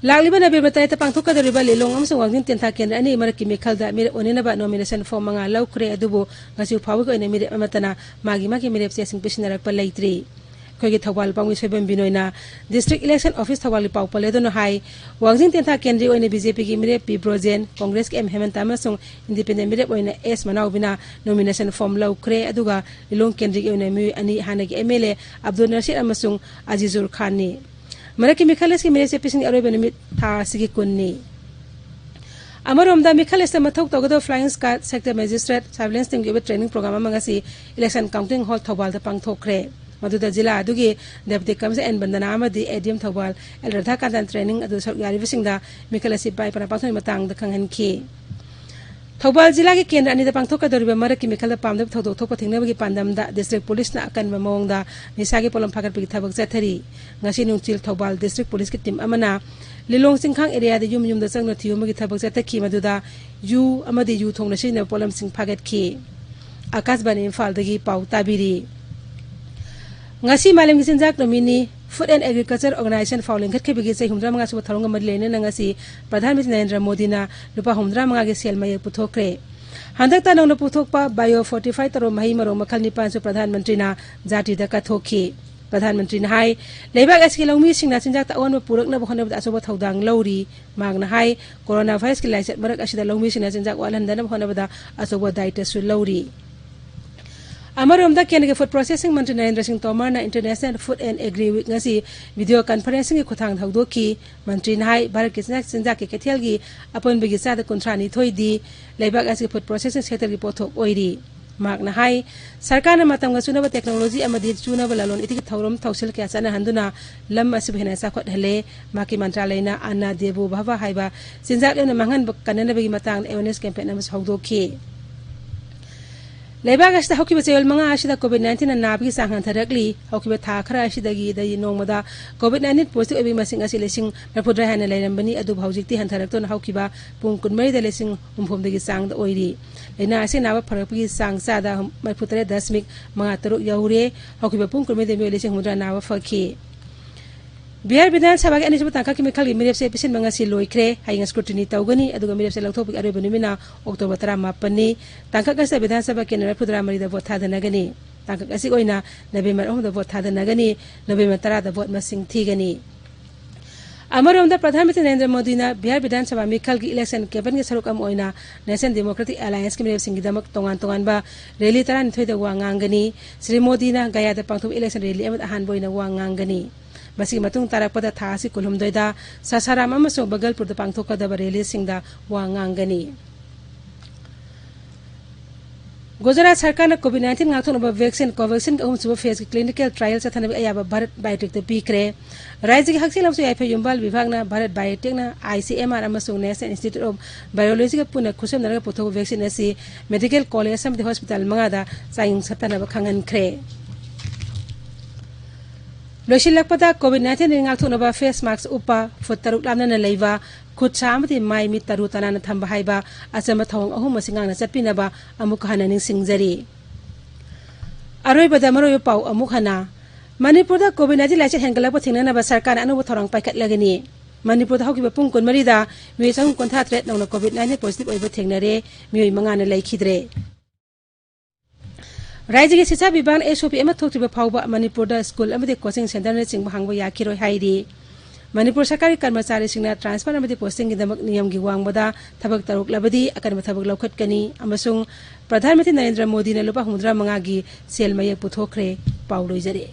ꯂꯥꯛꯂꯤꯕ ꯅꯕꯦꯝꯕꯔ ꯇꯔꯦꯠꯇ ꯄꯥꯡꯊꯣꯛꯀꯗꯧꯔꯤꯕ ꯂꯤꯂꯣꯡ ꯑꯃꯁꯨꯡ ꯋꯥꯡꯖꯤꯡ ꯇꯦꯟꯊꯥ ꯀꯦꯟꯗ꯭ꯔ ꯑꯅꯤ ꯃꯔꯛꯀꯤ ꯃꯤꯈꯜꯗ ꯃꯤꯔꯦꯞ ꯑꯣꯏꯅꯅꯕ ꯅꯣꯃꯤꯅꯦꯁꯟ ꯐꯣꯔꯝ ꯃꯉꯥ ꯂꯧꯈ꯭ꯔꯦ, ꯑꯗꯨꯕꯨ ꯉꯁꯤ ꯐꯥꯎꯕꯒꯤ ꯑꯣꯏꯅ ꯃꯤꯔꯦꯞ ꯑꯃꯠꯇꯅ ꯃꯥꯒꯤ ꯃꯥꯒꯤ ꯃꯤꯔꯦꯞ ꯆꯦꯁꯤꯡ ꯄꯤꯁꯤꯟꯅꯔꯛꯄ ꯂꯩꯇ꯭ꯔꯤ꯫ ꯑꯩꯈꯣꯏꯒꯤ ꯊꯧꯕꯥꯜ ꯄꯥꯎꯃꯤ ꯁꯣꯏꯕꯝ ꯕꯤꯅꯣꯏꯅ ꯗꯤꯁꯇ꯭ꯔꯤꯛ ꯏꯂꯦꯛꯁꯟ ꯑꯣꯐꯤꯁ ꯊꯧꯕꯥꯜꯒꯤ ꯄꯥꯎ ꯄꯜꯂꯦ ꯑꯗꯨꯅ ꯍꯥꯏ, ꯋꯥꯡꯖꯤꯡ ꯇꯦꯟꯊꯥ ꯀꯦꯟꯗ꯭ꯔꯒꯤ ꯑꯣꯏꯅ ꯕꯤ ꯖꯦ ꯄꯤꯒꯤ ꯃꯤꯔꯦꯞ ꯄꯤ ꯕ꯭ꯔꯣꯖꯦꯟ, ꯀꯣꯡꯒ꯭ꯔꯦꯁꯀꯤ ꯑꯦꯝ ꯍꯦꯃꯟꯇ ꯑꯃꯁꯨꯡ ꯏꯟꯗꯤꯄꯦꯟꯗꯦꯟ ꯃꯤꯔꯦꯞ ꯑꯣꯏꯅ ꯑꯦꯁ ꯃꯅꯥꯎꯕꯤꯅ ꯅꯣꯃꯤꯅꯦꯁꯟ ꯐꯣꯔꯝ ꯂꯧꯈ꯭ꯔꯦ꯫ ꯑꯗꯨꯒ ꯂꯤꯂꯣꯡ ꯀꯦꯟꯗ꯭ꯔꯒꯤ ꯑꯣꯏꯅ ꯃꯤꯑꯣꯏ ꯑꯅꯤ, ꯍꯥꯟꯅꯒꯤ ꯑꯦꯝ ꯑꯦꯜ ꯑꯦ ꯑꯕꯗꯨꯜ ꯅꯁꯤꯔ ꯑꯃꯁꯨꯡ ꯑꯖꯤꯖꯨꯔ ꯈꯥꯟꯅꯤ꯫ ꯃꯔꯛꯀꯤ ꯃꯤꯈꯜ ꯑꯁꯤꯒꯤ ꯃꯤꯔꯦꯞ ꯆꯦ ꯄꯤꯁꯤꯟꯒꯤ ꯑꯔꯣꯏꯕ ꯅꯨꯃꯤꯠ ꯊꯥ ꯑꯁꯤꯒꯤ ꯀꯨꯟꯅꯤ꯫ ꯑꯃꯔꯣꯝꯗ, ꯃꯤꯈꯜ ꯑꯁꯤꯗ ꯃꯊꯧ ꯇꯧꯒꯗꯕ ꯐ꯭ꯂꯥꯏꯌꯤꯡ ꯁ꯭ꯀ꯭ꯋꯥꯗ ꯁꯦꯛꯇꯔ ꯃꯦꯖꯤꯁꯇ꯭ꯔꯦꯠ ꯁꯔꯚꯤꯂꯦꯟꯁ ꯇꯤꯝꯒꯤ ꯑꯣꯏꯕ ꯇ꯭ꯔꯦꯅꯤꯡ ꯄ꯭ꯔꯣꯒ꯭ꯔꯥꯝ ꯑꯃ ꯉꯁꯤ ꯏꯂꯦꯛꯁꯟ ꯀꯥꯎꯟꯇꯤꯡ ꯍꯣꯜ ꯊꯧꯕꯥꯜꯗ ꯄꯥꯡꯊꯣꯛꯈ꯭ꯔꯦ꯫ ꯃꯗꯨꯗ ꯖꯤꯂꯥ ꯑꯗꯨꯒꯤ ꯗꯦꯄꯨꯇꯤ ꯀꯃꯤꯁꯅꯔ ꯑꯦꯟ ꯕꯟꯗꯅꯥ ꯑꯃꯗꯤ ꯑꯦ ꯗꯤ ꯑꯦꯝ ꯊꯧꯕꯥꯜ ꯑꯦꯜ ꯔꯥꯙꯥꯀꯥꯟꯇꯟ ꯇ꯭ꯔꯦꯅꯤꯡ ꯑꯗꯨ ꯁꯔꯨꯛ ꯌꯥꯔꯤꯕꯁꯤꯡꯗ ꯃꯤꯈꯜ ꯑꯁꯤ ꯃꯥꯏ ꯄꯥꯛꯅ ꯄꯥꯡꯊꯣꯛꯄꯒꯤ ꯃꯇꯥꯡꯗ ꯈꯪꯍꯟꯈꯤ꯫ ꯊꯧꯕꯥꯜ ꯖꯤꯂꯥꯒꯤ ꯀꯦꯟꯗ꯭ꯔ ꯑꯅꯤꯗ ꯄꯥꯡꯊꯣꯛꯀꯗꯧꯔꯤꯕ ꯃꯔꯛꯀꯤ ꯃꯤꯈꯜꯗ ꯄꯥꯝꯗꯕ ꯊꯧꯗꯣꯛ ꯊꯣꯛꯄ ꯊꯦꯡꯅꯕꯒꯤ ꯄꯥꯟꯗꯝꯗ ꯗꯤꯁꯇ꯭ꯔꯤꯛ ꯄꯨꯂꯤꯁꯅ ꯑꯀꯟꯕ ꯃꯑꯣꯡꯗ ꯅꯤꯁꯥꯒꯤ ꯄꯣꯠꯂꯝ ꯐꯥꯒꯠꯄꯒꯤ ꯊꯕꯛ ꯆꯠꯊꯔꯤ꯫ ꯉꯁꯤ ꯅꯨꯡꯊꯤꯜ ꯊꯧꯕꯥꯜ ꯗꯤꯁꯇ꯭ꯔꯤꯛ ꯄꯨꯂꯤꯁꯀꯤ ꯇꯤꯝ ꯑꯃꯅ ꯂꯤꯂꯣꯡ ꯆꯤꯡꯈꯥꯡ ꯑꯦꯔꯤꯌꯥꯗ ꯌꯨꯝ ꯌꯨꯝꯗ ꯆꯪꯗꯨꯅ ꯊꯤꯑꯣꯝꯕꯒꯤ ꯊꯕꯛ ꯆꯠꯊꯈꯤ, ꯃꯗꯨꯗ ꯌꯨ ꯑꯃꯗꯤ ꯌꯨ ꯊꯣꯡꯅ ꯁꯤꯖꯤꯟꯅꯕ ꯄꯣꯠꯂꯝꯁꯤꯡ ꯐꯥꯒꯠꯈꯤ꯫ ꯑꯥꯀꯥꯁꯕꯥꯅꯤ ꯏꯝꯐꯥꯜꯗꯒꯤ ꯄꯥꯎ ꯇꯥꯕꯤꯔꯤ꯫ ꯉꯁꯤ ꯃꯥꯂꯦꯝꯒꯤ ꯆꯤꯟꯖꯥꯛ ꯅꯨꯃꯤꯠꯅꯤ꯫ ꯐꯨꯗ ꯑꯦꯟ ꯑꯦꯒ꯭ꯔꯤꯀꯜꯆꯔ ꯑꯣꯔꯒꯅꯥꯏꯖꯦꯁꯟ ꯐꯥꯎ ꯂꯤꯡꯈꯠꯈꯤꯕꯒꯤ ꯆꯍꯤ ꯍꯨꯝꯐꯨꯇꯔꯥꯃꯉꯥ ꯁꯨꯕ ꯊꯧꯔꯝꯒ ꯃꯔꯤ ꯂꯩꯅꯅ ꯉꯁꯤ ꯄ꯭ꯔꯙꯥꯟ ꯃꯟꯇ꯭ꯔꯤ ꯅꯔꯦꯟꯗ꯭ꯔ ꯃꯣꯗꯤꯅ ꯂꯨꯄꯥ ꯍꯨꯝꯐꯨꯇꯔꯥꯃꯉꯥꯒꯤ ꯁꯦꯜ ꯃꯌꯦꯛ ꯄꯨꯊꯣꯛꯈ꯭ꯔꯦ꯫ ꯍꯟꯗꯛꯇ ꯅꯧꯅ ꯄꯨꯊꯣꯛꯄ ꯕꯥꯏꯑꯣ ꯐꯣꯔꯇꯤꯐꯥꯏ ꯇꯧꯔꯕ ꯃꯍꯩ ꯃꯔꯣꯡ ꯃꯈꯜ ꯅꯤꯄꯥꯟꯁꯨ ꯄ꯭ꯔꯙꯥꯟ ꯃꯟꯇ꯭ꯔꯤꯅ ꯖꯥꯇꯤꯗ ꯀꯠꯊꯣꯛꯈꯤ꯫ ꯄ꯭ꯔꯙꯥꯟ ꯃꯟꯇ꯭ꯔꯤꯅ ꯍꯥꯏ, ꯂꯩꯕꯥꯛ ꯑꯁꯤꯒꯤ ꯂꯧꯃꯤꯁꯤꯡꯅ ꯆꯤꯟꯖꯥꯛꯇ ꯑꯑꯣꯟꯕ ꯄꯨꯔꯛꯅꯕ ꯍꯣꯠꯅꯕꯗ ꯑꯆꯧꯕ ꯊꯧꯗꯥꯡ ꯂꯧꯔꯤ꯫ ꯃꯍꯥꯛꯅ ꯍꯥꯏ, ꯀꯣꯔꯣꯅꯥ ꯚꯥꯏꯔꯁꯀꯤ ꯂꯥꯏꯆꯠ ꯃꯔꯛ ꯑꯁꯤꯗ ꯂꯧꯃꯤꯁꯤꯡꯅ ꯆꯤꯟꯖꯥꯛ ꯋꯥꯠꯍꯟꯗꯅꯕ ꯍꯣꯠꯅꯕꯗ ꯑꯆꯧꯕ ꯗꯥꯌꯤꯇ꯭ꯋꯁꯨ ꯂꯧꯔꯤ꯫ ꯑꯃꯔꯣꯝꯗ, ꯀꯦꯟꯗ꯭ꯔꯒꯤ ꯐꯨꯗ ꯄ꯭ꯔꯣꯁꯦꯁꯤꯡ ꯃꯟꯇ꯭ꯔꯤ ꯅꯔꯦꯟꯗ꯭ꯔ ꯁꯤꯡ ꯇꯣꯃꯔꯅ international food and agri week ꯉꯁꯤ ꯚꯤꯗꯤꯑꯣ ꯀꯟꯐꯔꯦꯟꯁꯤꯡꯒꯤ ꯈꯨꯠꯊꯥꯡꯗ ꯍꯧꯗꯣꯛꯈꯤ꯫ ꯃꯟꯇ꯭ꯔꯤꯅ ꯍꯥꯏ, ꯚꯥꯔꯠꯀꯤ ꯆꯤꯟꯖꯥꯛ ꯆꯤꯟꯖꯥꯛꯀꯤ ꯀꯩꯊꯦꯜꯒꯤ ꯑꯄꯨꯟꯕꯒꯤ ꯆꯥꯗ ꯀꯨꯟꯊ꯭ꯔꯥ ꯅꯤꯊꯣꯏꯗꯤ ꯂꯩꯕꯥꯛ ꯑꯁꯤꯒꯤ ꯐꯨꯗ ꯄ꯭ꯔꯣꯁꯦꯁꯤꯡ ꯁꯦꯛꯇꯔꯒꯤ ꯄꯣꯠꯊꯣꯛ ꯑꯣꯏꯔꯤ꯫ ꯃꯍꯥꯛꯅ ꯍꯥꯏ, ꯁꯔꯀꯥꯔꯅ ꯃꯇꯝꯒ ꯆꯨꯅꯕ ꯇꯦꯛꯅꯣꯂꯣꯖꯤ ꯑꯃꯗꯤ ꯆꯨꯅꯕ ꯂꯂꯣꯟ ꯏꯇꯤꯛꯀꯤ ꯊꯧꯔꯝ ꯊꯧꯁꯤꯜ ꯀꯌꯥ ꯆꯠꯅꯍꯟꯗꯨꯅ ꯂꯝ ꯑꯁꯤꯕꯨ ꯍꯦꯟꯅ ꯆꯥꯎꯈꯠꯍꯜꯂꯦ꯫ ꯃꯍꯥꯛꯀꯤ ꯃꯟꯇ꯭ꯔꯥꯂꯌꯅ ꯑꯟꯅ ꯗꯦꯕꯣ ꯚꯥꯕ ꯍꯥꯏꯕ ꯆꯤꯟꯖꯥꯛ ꯂꯦꯝꯅ ꯃꯥꯡꯍꯟꯕ ꯀꯟꯅꯅꯕꯒꯤ ꯃꯇꯥꯡꯗ ꯑꯦꯋꯦꯔꯅꯦꯁ ꯀꯦꯝꯄꯦꯟ ꯑꯃꯁꯨ ꯍꯧꯗꯣꯛꯈꯤ꯫ ꯂꯩꯕꯥꯛ ꯑꯁꯤꯗ ꯍꯧꯈꯤꯕ ꯆꯌꯣꯜ ꯃꯉꯥ ꯑꯁꯤꯗ COVID nineteen ꯅꯥꯕꯒꯤ ꯆꯥꯡ ꯍꯟꯊꯔꯛꯂꯤ꯫ ꯍꯧꯈꯤꯕ ꯊꯥ ꯈꯔ ꯑꯁꯤꯗꯒꯤ ꯗꯒꯤ ꯅꯣꯡꯃꯗ COVID nineteen positive ꯑꯣꯏꯕꯒꯤ ꯃꯁꯤꯡ ꯑꯁꯤ ꯂꯤꯁꯤꯡ ꯃꯔꯤꯐꯨꯇꯔꯥ ꯍꯦꯟꯅ ꯂꯩꯔꯝꯕꯅꯤ, ꯑꯗꯨꯕꯨ ꯍꯧꯖꯤꯛꯇꯤ ꯍꯟꯊꯔꯛꯇꯨꯅ ꯍꯧꯈꯤꯕ ꯄꯨꯡ ꯀꯨꯟꯃꯔꯤꯗ ꯂꯤꯁꯤꯡ ꯍꯨꯝꯐꯨꯍꯨꯝꯗꯣꯏꯒꯤ ꯆꯥꯡꯗ ꯑꯣꯏꯔꯤ꯫ ꯂꯥꯏꯅꯥ ꯑꯁꯤ ꯅꯥꯕ ꯐꯔꯛꯄꯒꯤ ꯆꯥꯡ ꯆꯥꯗ ꯃꯔꯤꯐꯨꯇꯔꯦꯠ ꯗꯁꯃꯤꯛ ꯃꯉꯥ ꯇꯔꯨꯛ ꯌꯧꯔꯦ꯫ ꯍꯧꯈꯤꯕ ꯄꯨꯡ ꯀꯨꯟꯃꯔꯤꯗ ꯃꯤꯑꯣꯏ ꯂꯤꯁꯤꯡ ꯍꯨꯝꯐꯨꯇꯔꯥ ꯅꯥꯕ ꯐꯈꯤ꯫ ꯕꯤꯍꯥꯔ ꯕꯤꯙꯥꯟ ꯁꯚꯥꯒꯤ ꯑꯅꯤꯁꯨꯕ ꯇꯥꯡꯀꯛꯀꯤ ꯃꯤꯈꯜꯒꯤ ꯃꯤꯔꯦꯞꯁꯦ ꯄꯤꯁꯤꯟꯕ ꯉꯁꯤ ꯂꯣꯏꯈ꯭ꯔꯦ꯫ ꯍꯌꯦꯡ scrutiny ꯇꯧꯒꯅꯤ, ꯑꯗꯨꯒ ꯃꯤꯔꯦꯞꯁꯦ ꯂꯧꯊꯣꯛꯄꯒꯤ ꯑꯔꯣꯏꯕ ꯅꯨꯃꯤꯠꯅ ꯑꯣꯛꯇꯣꯕꯔ ꯇꯔꯥꯃꯥꯄꯟꯅꯤ꯫ ꯇꯥꯡꯀꯛ ꯑꯁꯤꯗ ꯕꯤꯙꯥꯟ ꯁꯚꯥ ꯀꯦꯟꯗ꯭ꯔ ꯃꯔꯤꯐꯨꯇꯔꯥ ꯃꯔꯤꯗ ꯚꯣꯠ ꯊꯥꯗꯅꯒꯅꯤ꯫ ꯇꯥꯡꯀꯛ ꯑꯁꯤꯒꯤ ꯑꯣꯏꯅ ꯅꯕꯦꯝꯕꯔ ꯑꯍꯨꯝꯗ ꯚꯣꯠ ꯊꯥꯗꯅꯒꯅꯤ꯫ ꯅꯕꯦꯝꯕꯔ ꯇꯔꯥꯗ ꯚꯣꯠ ꯃꯁꯤꯡ ꯊꯤꯒꯅꯤ꯫ ꯑꯃꯔꯣꯝꯗ, ꯄ꯭ꯔꯙꯥꯟ ꯃꯟꯇ꯭ꯔꯤ ꯅꯔꯦꯟꯗ꯭ꯔ ꯃꯣꯗꯤꯅ ꯕꯤꯍꯥꯔ ꯕꯤꯙꯥꯟ ꯁꯚꯥ ꯃꯤꯈꯜꯒꯤ election campaignꯒꯤ ꯁꯔꯨꯛ ꯑꯃ ꯑꯣꯏꯅ National Democratic Allianceꯀꯤ ꯃꯤꯔꯦꯞꯁꯤꯡꯒꯤꯗꯃꯛ ꯇꯣꯉꯥꯟ ꯇꯣꯉꯥꯟꯕ rally ꯇꯔꯥꯅꯤꯊꯣꯏꯗ ꯋꯥ ꯉꯥꯡꯒꯅꯤ꯫ ꯁ꯭ꯔꯤ ꯃꯣꯗꯤꯅ ꯒꯌꯥꯗ ꯄꯥꯡꯊꯣꯛꯄ election rally ꯑꯃꯗ ꯑꯍꯥꯟꯕ ꯑꯣꯏꯅ ꯋꯥ ꯉꯥꯡꯒꯅꯤ꯫ ꯃꯁꯤꯒꯤ ꯃꯇꯨꯡ ꯇꯥꯔꯛꯄꯗ ꯊꯥ ꯑꯁꯤ ꯀꯨꯟꯍꯨꯝꯗꯣꯏꯗ ꯁꯥꯁꯥꯔꯥꯝ ꯑꯃꯁꯨꯡ ꯕꯒꯜꯄꯨꯔꯗ ꯄꯥꯡꯊꯣꯛꯀꯗꯕ rallyꯁꯤꯡꯗ ꯋꯥ ꯉꯥꯡꯒꯅꯤ꯫ ꯒꯨꯖꯔꯥꯠ ꯁꯔꯀꯥꯔꯅ COVID nineteen ꯉꯥꯛꯊꯣꯛꯅꯕ vaccine Covaxinꯒꯤ ꯑꯍꯨꯝꯁꯨꯕ phaseꯀꯤ clinical trial ꯆꯠꯊꯅꯕꯒꯤ ꯑꯌꯥꯕ ꯚꯥꯔꯠ Biotechꯇ ꯄꯤꯈ꯭ꯔꯦ꯫ ꯔꯥꯖ꯭ꯌꯒꯤ ꯍꯛꯁꯦꯜ ꯑꯃꯁꯨꯡ ꯌꯥꯏꯐ ꯌꯨꯝꯕꯥꯜ ꯕꯤꯚꯥꯒꯅ ꯚꯥꯔꯠ Biotechꯅ ICMR ꯑꯃꯁꯨꯡ National Institute of Virologyꯒ ꯄꯨꯟꯅ ꯈꯨꯠꯁꯝꯅꯔꯒ ꯄꯨꯊꯣꯛꯄ vaccine ꯑꯁꯤ medical college ꯑꯃꯗꯤ hospital ꯃꯉꯥꯗ ꯆꯥꯡꯌꯦꯡ ꯆꯠꯊꯅꯕ ꯈꯪꯍꯟꯈ꯭ꯔꯦ꯫ ꯂꯣꯏꯁꯤꯜꯂꯛꯄꯗ, COVID nineteen ꯉꯥꯛꯊꯣꯛꯅꯕ face mask ꯎꯞꯄ, ꯐꯨꯠ ꯇꯔꯨꯛ ꯂꯥꯞꯅꯅ ꯂꯩꯕ, ꯈꯨꯠ ꯁꯥ ꯑꯃꯗꯤ ꯃꯥꯏ ꯃꯤꯠ ꯇꯔꯨ ꯇꯅꯥꯟꯅ ꯊꯝꯕ ꯍꯥꯏꯕ ꯑꯆꯝꯕ ꯊꯧꯑꯣꯡ ꯑꯍꯨꯝ ꯑꯁꯤ ꯉꯥꯛꯅ ꯆꯠꯄꯤꯅꯕ ꯑꯃꯨꯛ ꯍꯟꯅ ꯅꯤꯡꯁꯤꯡꯖꯔꯤ꯫ ꯑꯔꯣꯏꯕꯗ ꯃꯔꯨꯑꯣꯏꯕ ꯄꯥꯎ ꯑꯃꯨꯛ ꯍꯟꯅ꯫ ꯃꯅꯤꯄꯨꯔꯗ COVID nineteen ꯂꯥꯏꯆꯠ ꯍꯦꯟꯒꯠꯂꯛꯄ ꯊꯤꯡꯅꯅꯕ ꯁꯔꯀꯥꯔꯅ ꯑꯅꯧꯕ ꯊꯧꯔꯥꯡ ꯄꯥꯏꯈꯠꯂꯒꯅꯤ꯫ ꯃꯅꯤꯄꯨꯔꯗ ꯍꯧꯈꯤꯕ ꯄꯨꯡ ꯀꯨꯟꯃꯔꯤꯗ ꯃꯤꯑꯣꯏ ꯆꯍꯨꯝ ꯀꯨꯟꯊ꯭ꯔꯥ ꯇꯔꯦꯠ ꯅꯧꯅ COVID nineteen positive ꯑꯣꯏꯕ ꯊꯦꯡꯅꯔꯦ, ꯃꯤꯑꯣꯏ ꯃꯉꯥꯅ ꯂꯩꯈꯤꯗ꯭ꯔꯦ꯫ ꯔꯥꯖ꯭ꯌꯒꯤ ꯁꯤꯁꯥ ꯕꯤꯚꯥꯒꯅ SOP ꯑꯃ ꯊꯣꯛꯇ꯭ꯔꯤꯕ ꯐꯥꯎꯕ ꯃꯅꯤꯄꯨꯔꯗ ꯁ꯭ꯀꯨꯜ ꯑꯃꯗꯤ coaching centreꯅꯆꯤꯡꯕ ꯍꯥꯡꯕ ꯌꯥꯈꯤꯔꯣꯏ ꯍꯥꯏꯔꯤ꯫ ꯃꯅꯤꯄꯨꯔ ꯁꯔꯀꯥꯔꯒꯤ ꯀꯔꯃꯆꯥꯔꯤꯁꯤꯡꯅ transfer ꯑꯃꯗꯤ postingꯒꯤꯗꯃꯛ ꯅꯤꯌꯝꯒꯤ ꯋꯥꯡꯃꯗ ꯊꯕꯛ ꯇꯧꯔꯛꯂꯕꯗꯤ ꯑꯀꯟꯕ ꯊꯕꯛ ꯂꯧꯈꯠꯀꯅꯤ ꯑꯃꯁꯨꯡ ꯄ꯭ꯔꯙꯥꯟ ꯃꯟꯇ꯭ꯔꯤ ꯅꯔꯦꯟꯗ꯭ꯔ ꯃꯣꯗꯤꯅ ꯂꯨꯄꯥ ꯍꯨꯝꯐꯨꯇꯔꯥ ꯃꯉꯥꯒꯤ ꯁꯦꯜ ꯃꯌꯦꯛ ꯄꯨꯊꯣꯛꯈ꯭ꯔꯦ꯫ ꯄꯥꯎ ꯂꯣꯏꯖꯔꯦ꯫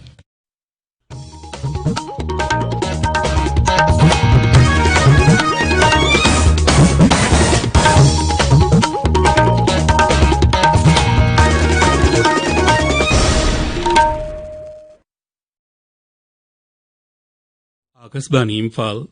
Akashvani Imphal.